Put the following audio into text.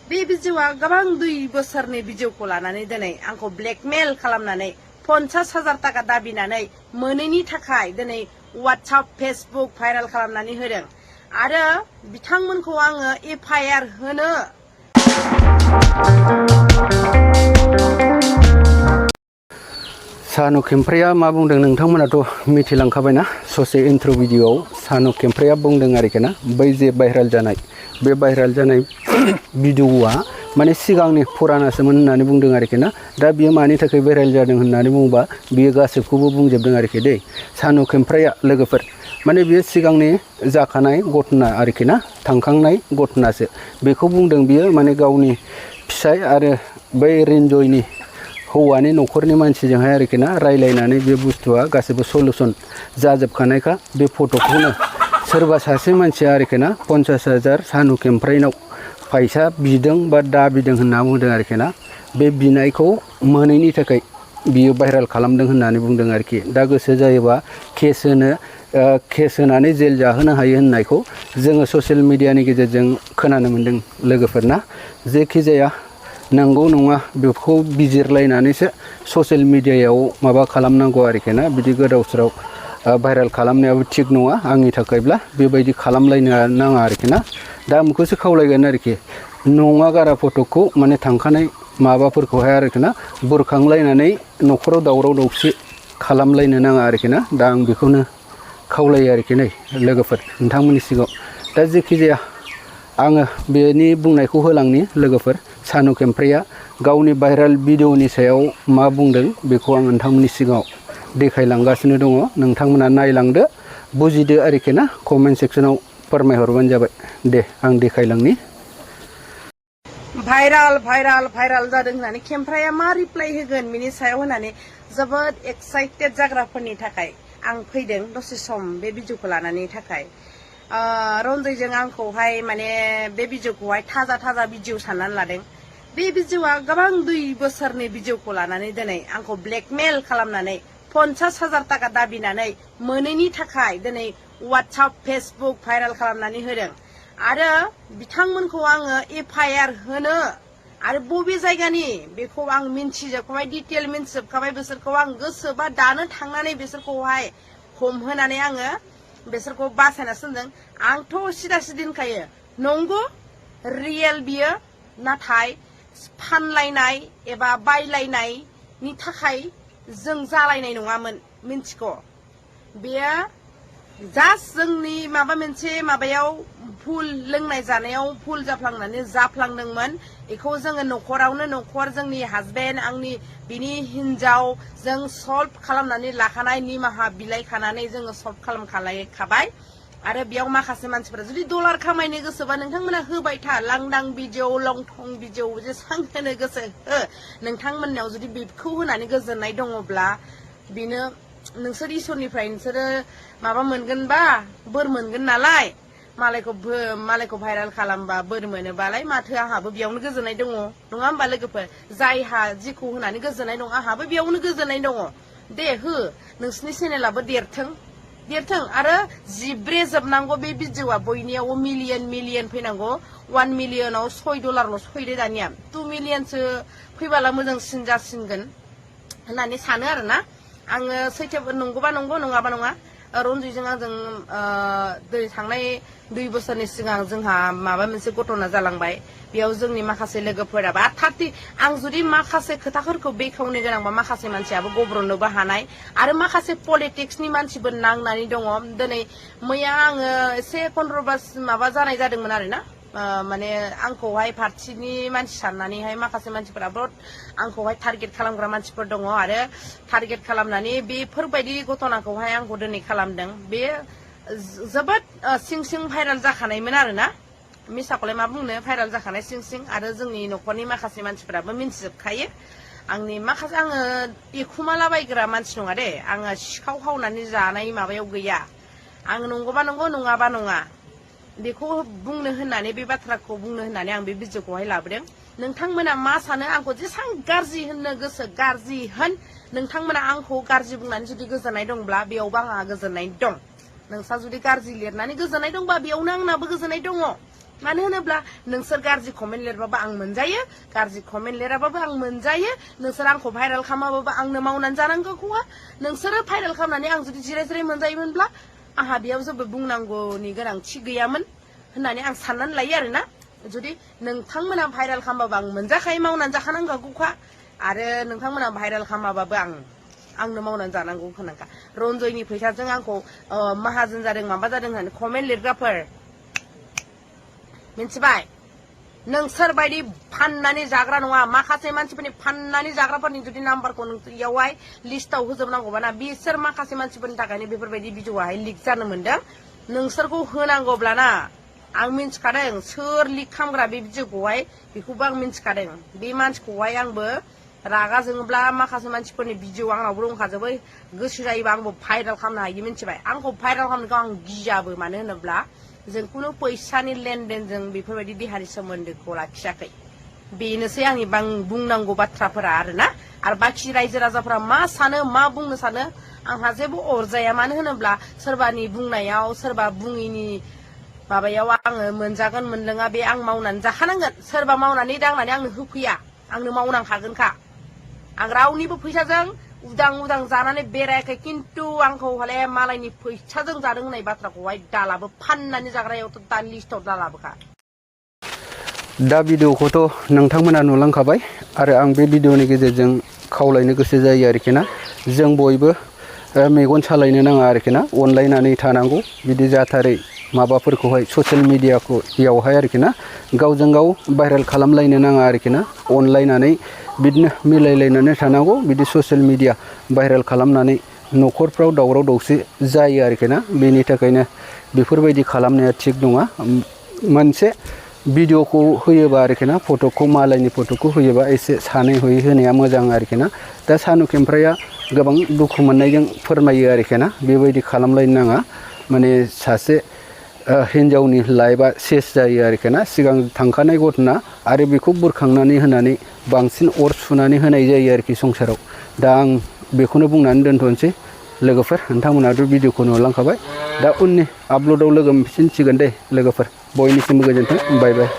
बे भिडिअआ गोबां 2 बोसोरनि भिडिअखौ लानानै दिनै आंखौ ब्लेकमेल खालामनानै 50,000 टाका दाबिनानै मोनैनि थाखाय दिनै WhatsApp Facebook भाइरेल खालामनानै होदों आरो बिथांमोनखौ आङो FIR होनो सानु खेमफ्राया मा बुंदों नोंथांमोनाथ' मिथिलांखाबायना ससे इन्ट्र भिडिअआव सानु खेमफ्राया बुंदों आरोखि ना बै जे भाइरेल जानाय बे भाइरेल जानाय भिडिअआ माने सिगांनि फुरानासोमोन होननानै बुंदों आरोखि ना दा बियो मानि थाखाय भाइरेल जादों होननानै बुंबा बियो गासिबखौबो बुंजोबदों आरोखि दै सानु खेमफ्राया लोगोफोर माने बियो सिगांनि जाखानाय घटना आरोखि ना थांखांनाय घटनासो बेखौ बुंदों बियो माने गावनि फिसाय आरो बै रिन्जयनि हौवानि न'खरनि मानसिजोंहाय आरोखि ना रायलायनानै बे बुस्थुआ गासिबो सलुसन जाजोबखानायखा बे फट'खौनो सोरबा सासे मानसिया आरोखि ना 50,000 सानु खेमफ्राइनाव फैसा बिदों बा दाबिदों होनना बुंदों आरोखि ना बे बिनायखौ मोनैनि थाखाय बियो भाइरेल खालामदों होननानै बुंदों आरोखि दा गोसो जायोबा केस होनानै जेल जाहोनो हायो होननायखौ जोङो ससियेल मिडियानि गेजेरजों खोनानो मोन्दों लोगोफोरना जेखि जाया नंगौ नङा बेखौ बिजिरलायनानैसो ससियेल मिडियायाव माबा खालामनांगौ आरोखि ना बिदि गोदाव सोराव भाइरेल खालामनायाबो थिग नङा आंनि थाखायब्ला बेबायदि खालामलायनो नाङा आरोखि ना दा आंखौसो खावलायगोन आरोखि नङा गारा फट'खौ माने थांखानाय माबाफोरखौहाय आरोखि ना बुरखांलायनानै न'खराव दावराव दावसि खालामलायनो नाङा आरोखि ना दा आं बेखौनो खावलायो आरोखि नै लोगोफोर नोंथांमोननि सिगाङाव दा जेखि जाया आङो बेनि बुंनायखौ होलांनि लोगोफोर सानु खेमफ्राया गावनि भाइरेल भिडिअनि सायाव मा बुंदों बेखौ आं नोंथांमोननि सिगाङाव देखायलांगासिनो दङ नोंथांमोना नायलांदो बुजिदो आरोखि ना कमेन्ट सेक्सनाव फोरमायहरबानो जाबाय दे आं देखायलांनि भाइराल जादों होननानै खेमफ्राया मा रिप्लाय होगोन बिनि सायाव होननानै जोबोद एक्साइटेड जाग्राफोरनि थाखाय आं फैदों दसे सम बे भिडिअखौ लानानै थाखाय रन्जयजों आंखौहाय माने बे भिडिअखौहाय थाजा भिडिअ साननानै लादों बे भिडिअआ गोबां 2 बोसोरनि भिडिअखौ लानानै दिनै आंखौ ब्लेकमेल खालामनानै 50,000 टाका दाबिनानै मोनैनि थाखाय दिनै WhatsApp Facebook भाइरेल खालामनानै होदों आरो बिथांमोनखौ आङो FIR होनो आरो बबे जायगानि बेखौ आं मिन्थिजोबखाबाय डिटेल मिन्थिजोबखाबाय बिसोरखौ आं गोसोबा दानो थांनानै बिसोरखौहाय हमहोनानै आङो बिसोरखौ बासायना दोनदों आंथ' सिदा सिदि होनखायो नंगौ रियेल बियो नाथाय फानलायनाय एबा बायलायनायनि थाखाय जों जालायनाय नङामोन मिन्थिगौ बेयो जास्ट जोंनि माबा मोनसे माबायाव भुल लोंनाय जानायाव भुल जाफ्लांदोंमोन बेखौ जोङो न'खर जोंनि हासबेन्ड आंनि बिनि हिनजाव जों सल्भ खालामनानै लाखानाय निमाहा बिलाइखानानै जोङो सल्भ खालामखाबाय आरो बेयाव माखासे मानसिफोरा जुदि डलार खामायनो गोसोबा नोंथांमोना होबाय था लांदां भिडिअ लंथं भिडिअ जेसां होनो गोसो हो नोंथांमोननाव जुदि बेखौ होनानै गोजोननाय दङब्ला बेनो नोंसोर इसोरनिफ्राय नोंसोरो माबा मोनगोनबा बोर मोनगोन नालाय मालायखौ भाइरेल खालामबा बोर मोनोबालाय माथो आंहाबो बेयावनो गोजोननाय दङ नङा होमबा लोगोफोर जायहा जिखौ होनानै गोजोननाय दं आंहाबो बेयावनो गोजोननाय दङ दे हो नोंसिनि चेनेलाबो देरथों आरो जिब्रे जोबनांगौ बे भिडिअआ बयनियावबो मिलियन फैनांगौ 1 मिलियनाव $6 फैदो दानिया 2 मिलियनसो फैबाला मोजांसिन जासिनगोन होननानै सानो आरोना आङो सैथो नंगौबा नंगौ नङाबा नङा रन्जयजों आंजों थांनाय 2 बोसोरनि सिगां जोंहा माबा मोनसे घटना जालांबाय बेयाव जोंनि माखासे लोगोफोराबा आं जुदि माखासे खोथाफोरखौ बेखेवनो गोनांबा माखासे मानसियाबो गब्रनोबो हानाय आरो माखासे पलिटिक्सनि मानसिबो नांनानै दङ दिनै मैया आङो एसे कन्ट्रभार्सि माबा जानाय जादोंमोन आरोना माने आंखौहाय पार्टिनि मानसि साननानैहाय माखासे मानसिफोरा बहुत आंखौहाय टारगेट खालामग्रा मानसिफोर दङ आरो टारगेट खालामनानै बेफोरबायदि घटनाखौहाय आंखौ दिनै खालामदों बे जोबोद सिं भाइरेल जाखानायमोन आरोना मिसाखौलाय मा बुंनो भाइरेल जाखानाय सिं आरो जोंनि न'खरनि माखासे मानसिफोराबो मिन्थिजोबखायो आंनि माखासे आङो एखुमालाबायग्रा मानसि नङा दे आङो सिखाव खावनानै जानाय माबायाव गैया आं नंगौबा नंगौ नङाबा नङा बेखौ बुंनो होननानै बे बाथ्राखौ बुंनो होननानै आं बे भिडिअखौहाय लाबोदों नोंथांमोना मा सानो आंखौ जेसां गाज्रि होननो गोसो गाज्रि होन नोंथांमोना आंखौ गाज्रि बुंनानै जुदि गोजोननाय दंब्ला बेयावबो आंहा गोजोननाय दं नोंसा जुदि गाज्रि लिरनानै गोजोननाय दंबा बेयावनो आंनाबो गोजोननाय दङ मानो होनोब्ला नोंसोर गाज्रि कमेन्ट लिरबाबो आं मोनजायो गाज्रि कमेन्ट लिराबाबो आं मोनजायो नोंसोर आंखौ भाइरेल खालामाबाबो आंनो मावनानै जानांगौखौहा नोंसोरो भाइरेल खालामनानै आं जुदि जिराय जिराय मोनजायोमोनब्ला आंहा बेयाव जेबो बुंनांगौनि गोनांथि गैयामोन होननानै आं साननानै लायो आरोना जुदि नोंथांमोना भाइरेल खालामबाबो आं मोनजाखायो मावनानै जाखानांगौखा आरो नोंथांमोना भाइरेल खालामाबाबो आंनो मावनानै जानांगौ होनांखा रन्जयनि फैसाजों आंखौ माहाजोन जादों माबा जादों होननानै कमेन्ट लिरग्राफोर मिन्थिबाय नोंसोर बायदि फाननानै जाग्रा नङा माखासे मानसिफोरनि फाननानै जाग्राफोरनि जुदि नाम्बारखौ इयावहाय लिस्टाव होजोबनांगौबाना बिसोर माखासे मानसिफोरनि थाखायनो बेफोरबायदि भिडिअआहाय लिक जानो मोन्दों नोंसोरखौ होनांगौब्लाना आं मिन्थिखादों सोर लिक खालामग्रा बे भिडिअखौहाय बेखौबो आं मिन्थिखादों बे मानसिखौहाय आंबो रागा जोङोब्ला माखासे मानसिफोरनि भिडिअ आंनावबो दंखाजोबो गोसो जायोबा आंबो भाइरेल खालामनो हायो मिन्थिबाय आंखौ भाइरेल खालामनायखौ आं गियाबो मानो होनोब्ला जों खुनु फैसानि लेनदेनजों बेफोरबायदि देहानि सोमोन्दोखौ लाखियाखै बेनोसै आंनि बुंनांगौ बाथ्राफोरा आरोना आरो बाखि रायजो राजाफोरा मा सानो मा बुंनो सानो आंहा जेबो अरजाया मानो होनोब्ला सोरबानि बुंनायाव सोरबा बुङिनि माबायाव आङो मोनजागोन मोनलोङा बे आं मावनानै जाखानांगोन सोरबा मावनानै दांनानै आंनो होफैया आंनो मावनांखागोनखा आं रावनिबो फैसाजों उदां उदां जानानै बेरायाखै खिन्थु आंखौ हले मालायनि फैसाजों जादों होननाय बाथ्राखौहाय दालाबो फाननानै जाग्रायावथ' दानि लिस्टआव दालाबोखा दा भिडिअखौथ' नोंथांमोना नुलांखाबाय आरो आं बे भिडिअनि गेजेरजों खावलायनो गोसो जायो आरोखि ना जों बयबो मेगन सालायनो नाङा आरोखि ना अनलायनानै थानांगौ बिदि जाथारै माबाफोरखौहाय ससियेल मिडियाखौ बेयावहाय आरोखि ना गावजों गाव भाइरेल खालामलायनो नाङा आरोखि ना अनलायनानै बिदिनो मिलायलायनानै थानांगौ बिदि ससियेल मिडिया भाइरेल खालामनानै न'खरफ्राव दावराव दावसि जायो आरोखि ना बेनि थाखायनो बेफोरबायदि खालामनाया थिग नङा मोनसे भिडिअखौ होयोबा आरोखि ना फट'खौ मालायनि फट'खौ होयोबा एसे सानै हयै होनाया मोजां आरोखि ना दा सानु खेमफ्राया गोबां दुखु मोननायजों फोरमायो आरोखि ना बेबायदि खालामलायनो नाङा माने सासे हिन्जावनि लाइफआ सेस जायो आरोखि ना सिगां थांखानाय घटना आरो बेखौ बुरखांनानै होनानै बांसिन अर सुनानै होनाय जायो आरोखि संसाराव दा आं बेखौनो बुंनानै दोनथ'नोसै लोगोफोर नोंथांमोनाथ' भिडिअखौ नुलांखाबाय दा उननि आपल'डआव लोगो मोनफिनसिगोन दे लोगोफोर बयनिसिमबो गोजोन्थों बाय बाय